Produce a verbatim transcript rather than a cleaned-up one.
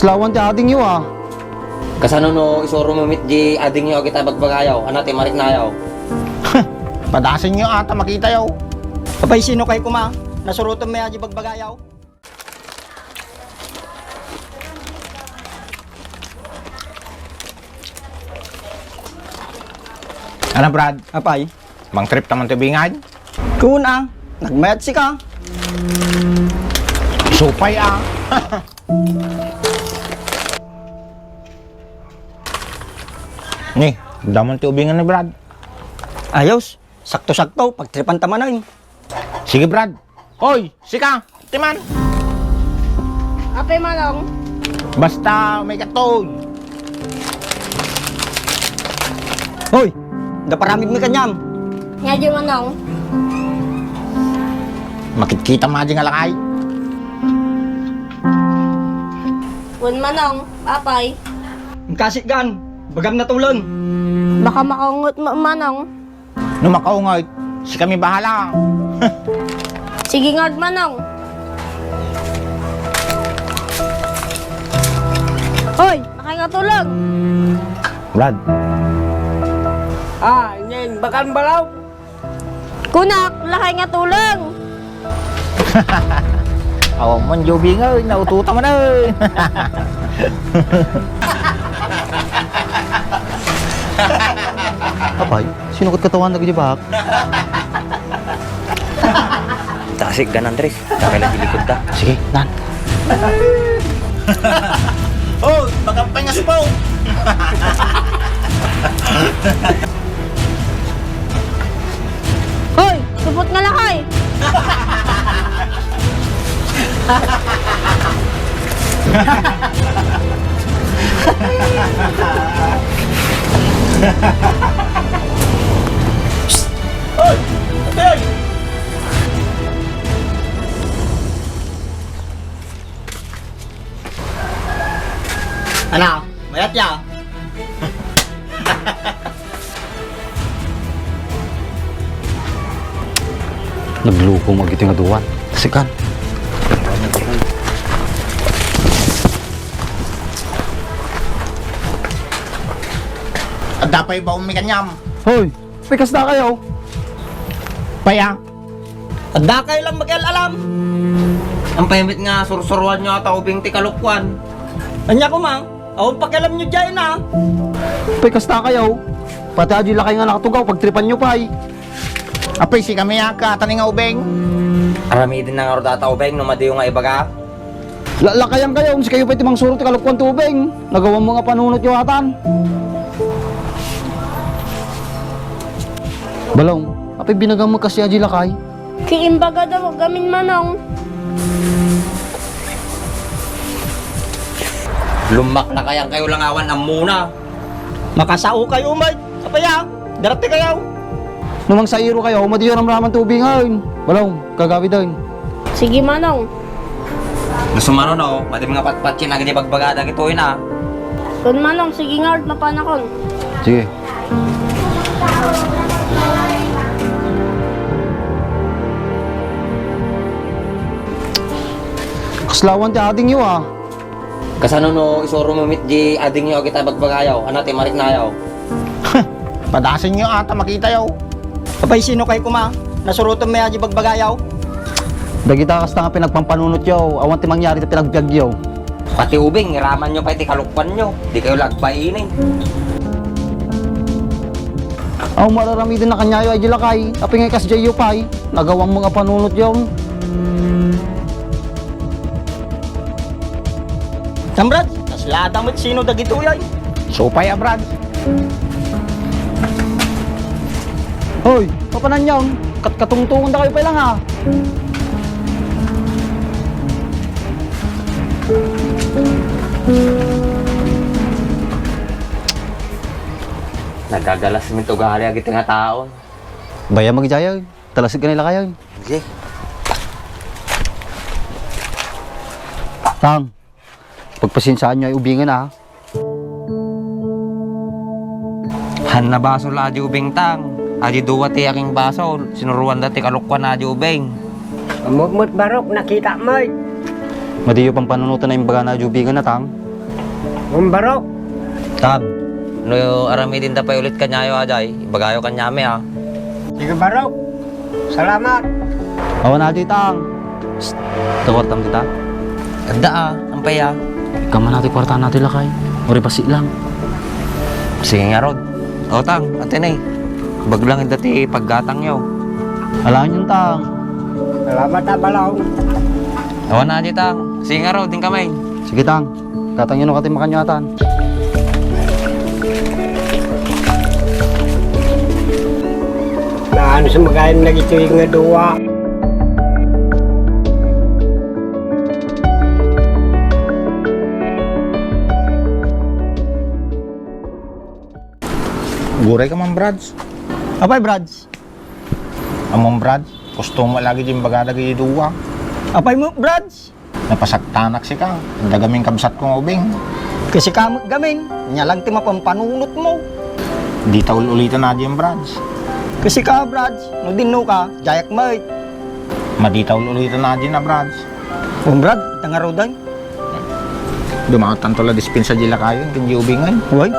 Lawan ti adingyo, a. Kasano no isuromo met di adingyo dagita bagbagayo? Ania ti mariknayo? Padasenyo a ta makitayo. Apay, sino kay koma? Nasuroten met di bagbagayo? Ania, Brad? Apay? Mangtrip ta man ti ubingay? Kuna, nagmayat sika. Supay, a. Ni, damon ti ubingan ni Brad. Ayos, sakto-sakto, pagtripan ta manen. Sige, Brad. Hoy, sika, ti man. Apay, Manong? Basta may katoy. Hoy, da paramid mi kaniam. Ania di, Manong? Makitkita met di nga lakay. Wen, Manong, apay. Inkasik gan, bagam natulen. Baka makaungot met, Manong. No makaungot, sikami bahala. Sige nga, Manong. Hoy, lakay nga tuleng. Brad. A, nen, bakan balaw. Kunak, lakay nga tuleng. Awan man, Jobing, a, naututa man, a. Apay, sino ket katawanak idi baak? Tasik gan, Andres. Dakay la ti likud da. Sige, nan. O, magampay nga supo. Hoy, supot nga lakay. Hoy! Atay! Ania, mayat ya? Nagluko met dagiti nga dua. Tasikan. Adda pay baonmi kaniam. Hoy, apay kasta kayo? Paya. Adda kayo lang makial-alam. Apay met nga sursuroanyo a ta ubing ti kalukwan. Ania koma? Awan pakialamyo diay na. Apay kasta kayo? Pati adiyo lakay nga nakatugaw, pagtripanyo pay. Apay, sikami a kaatan nga ubing. Aramiden na ngarud a ta ubing no madiyo nga ibaga. La-, lakayan kayo, sikayo pay ti mangsuro ti kalukwan ti ubing. Nagawanmo nga panunotyo atan. Balong, apay binagam met kasta adiyo lakay? Ti imbagada gamin, Manong. Lummaknakayan kayo lang awan ammona. Makasao kayo met. Apay a, darati kayo. No mangsairo kayo, madiyo ramraman ti ubingen. Balong, gagawiden. Sige, Manong. Gasu, Manong, no, madi nga patpatien dagiti bagbagada dagitoy na. Kun, Manong, sige nga, mapanakon. Sige. Kaslawan ti adingyo, a. Kasano no isuromo met di adingyo dagita bagbagayo? Ania ti mariknayo? Padasenyo a ta makitayo. Apay, sino kay koma? Nasuroten met di bagbagayo? Dagita kasta nga pinagpampanunotyo, awan ti mangyari ti panagbiagyo. Pati ubing, iramanyo pay ti kalukwanyo. Di kayo la agbain. Aw, mararamiden na kaniayo ay di lakay. Apay nga ikas diayyo pay? Nagawanmo nga panunotyo. Tambrad, kaslada met sino dagitoy ay? Supay a, Brad. Hoy, papananyo, kat-, katungtungan da kayo pay lang, ha? Nagagalas met ugali dagiti nga tao. Bayam, Manong Jay, talasig ka nila kayo. Sige. Tang, pagpasensiaanyo ay ubingen, a. Haan a basol a di ubing, Tang. Adi dua ti aking basol, sinuroanda ti kalukwan a di ubing. Ammok met, Barok, nakita met. Madiyo pampanunoten a imbagana a di ubingen, a, Tang. Wen, Barok. Tang, no aramidenda pay ulit kaniayo, ajay, ibagayo kaniami, a. Sige, Barok. Salamat. Awan a di, Tang. Psst, ta kuartam dita? Adda, a. Ampay, a. Ikaw man a ti kuartana ti lakay. Uri basi lang. Sige ngarud. O, Tang, atin, e. Ibagyo lang ida ti paggatangyo. Alaenyon, Tang. Salamat a, Balong. Awan a di, Tang. Sige ngarud, inka main. Sige, Tang. Gatangyo no katin makanyo atan. Naan sa magayan na ito yung nga duwa. Uguray ka man, Brads. Apay, Brads? Ammom, Brads, gusto mo lagi din bagada dagiti duwa. Apay mo, Brads? Napasaktanak sika. Adda gamin kabsatko nga ubing. Kasika met gamin, ania lang ti mapampanunotmo. Dita ul-ulitan a diay, Brads. Kasika, Brads, no dinno ka, diayak met. Madita ul-ulitan a diay, Brads. Wen, Brad, ita ngaruden. Dumaotanto la dispensa diay lakayen ken diay ubingen. Wen.